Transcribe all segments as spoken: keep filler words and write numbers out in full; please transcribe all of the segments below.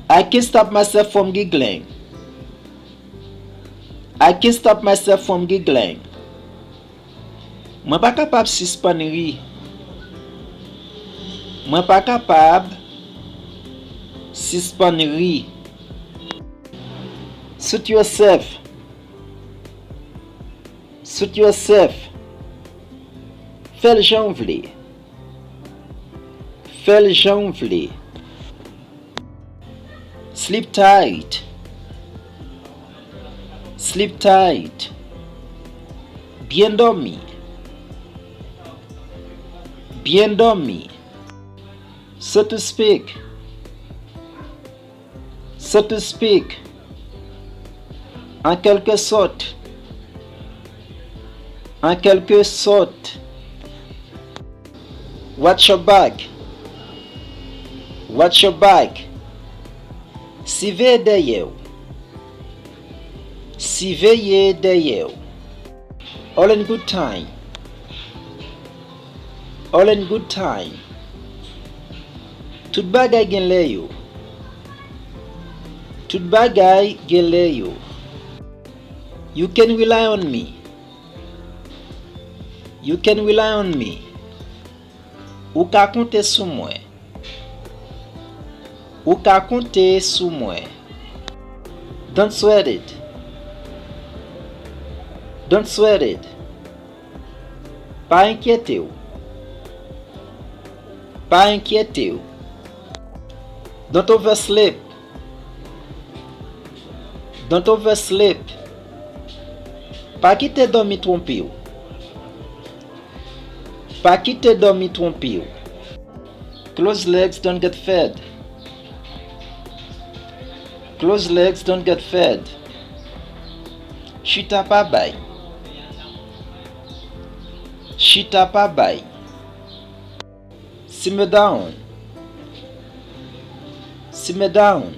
I can't stop myself from giggling. I can't stop myself from giggling. Mwen pa kapab sispann ri. Mwen pa kapab sispann ri. Suit yourself. Suit yourself. Fè l jan w vle. Fè l jan w vle. Sleep tight. Sleep tight. Byen dòmi. Byen dòmi. So to speak. So to speak. An kèlke sòt. An kèlke sòt. Watch your back. Watch your back. Siveye dèyè w. Siveye dèyè w. All in good time. All in good time. Tout bagay gen lè yo. Tout bagay gen lè yo. You can rely on me. You can rely on me. Ou ka konte sou mwen. Ou ka konte sou mwen. Don't sweat it. Don't sweat it. Pa enkyete w. Pa enkyete w. Don't oversleep. Don't oversleep. Pa kite dòmi twonpe w. Pa kite dòmi twonpe w. Closed legs don't get fed. Closed legs don't get fed. Chita pa bay. Chita pa bay. Simmer down. Simmer down.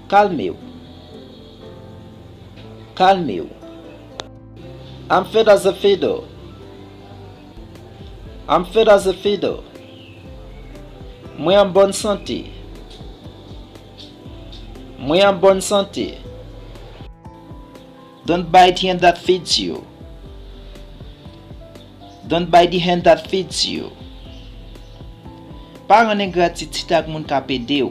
Kalme w. Kalme w. I'm fit as a fiddle. I'm fit as a fiddle. Mwen an bòn sante. Mwen an bòn sante. Don't bite the hand that feeds you. Don't bite the hand that feeds you. Pa rann engratitit ak moun k ap ede w.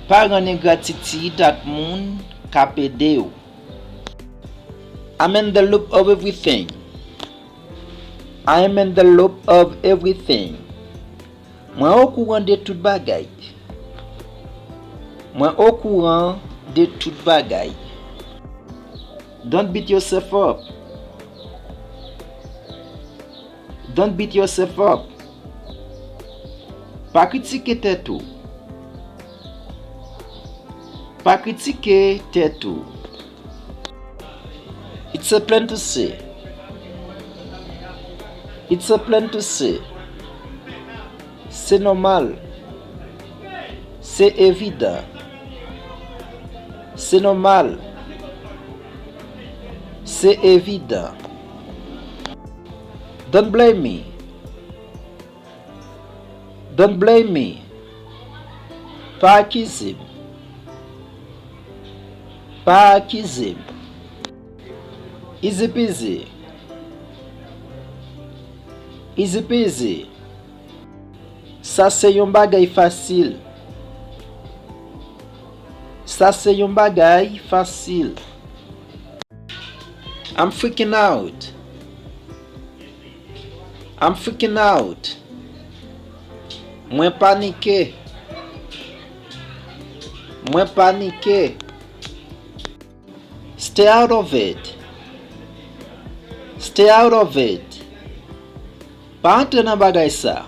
Pa rann engratitit ak moun k ap ede w. I'm in the loop of everything. I am in the loop of everything. Mwen okouran de tout bagay. Mwen okouran de tout bagay. Don't beat yourself up. Don't beat yourself up. Pa kritike tèt ou. Pa kritike tèt ou. It's a plain to see. It's a plain to see. Se nòmal. Se evidan. Se nòmal. Se evidan. Don't blame me. Don't blame me. Pa akize m. Pa akize m. Easy peasy. Easy peasy. Sa se yon bagay fasil. Sa se yon bagay fasil. I'm freaking out. I'm freaking out. Mwen panike. Mwen panike. Stay out of it. Stay out of it. Pa antre nan bagay sa.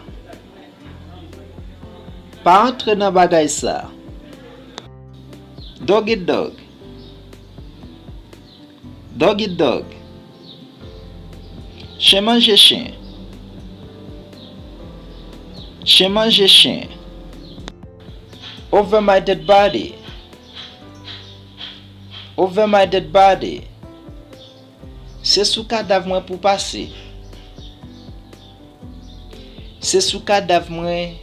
Pa antre nan bagay sa. Dog eat dog. Dog eat dog. Chen manje chen. Chen manje chen. Over my dead body. Over my dead body. Se sou kadav mwen pou pase. Se sou kadav mwen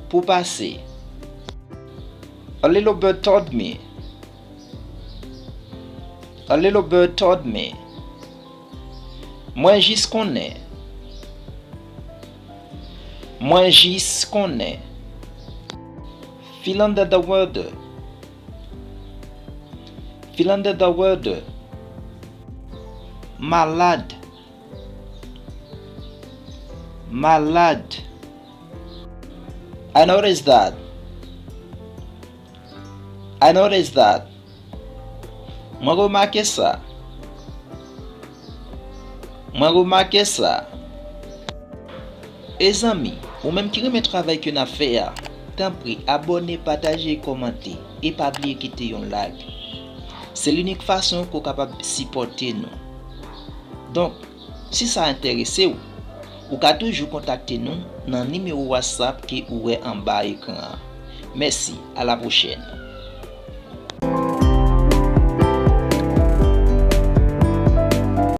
pou pase. A little bird told me. A little bird told me. Mwen jis konnen. Mwen jis konnen. Feel under the weather. Feel under the weather. Malad. Malad. I noticed that. I noticed that. Mwen remake sa. Mwen remake sa. E zanmi, ou menm ki renmen travay ke n ap fè a, tanpri abòne, pataje e kòmante. E pa bliye kite yon like. Se linik fason ke w kapab sipòte nou. Donk, si sa enterese w, ou ka toujou kontakte nou nan nimewo WhatsApp ke ou wè anba ekran an. Mèsi, a la pwochèn.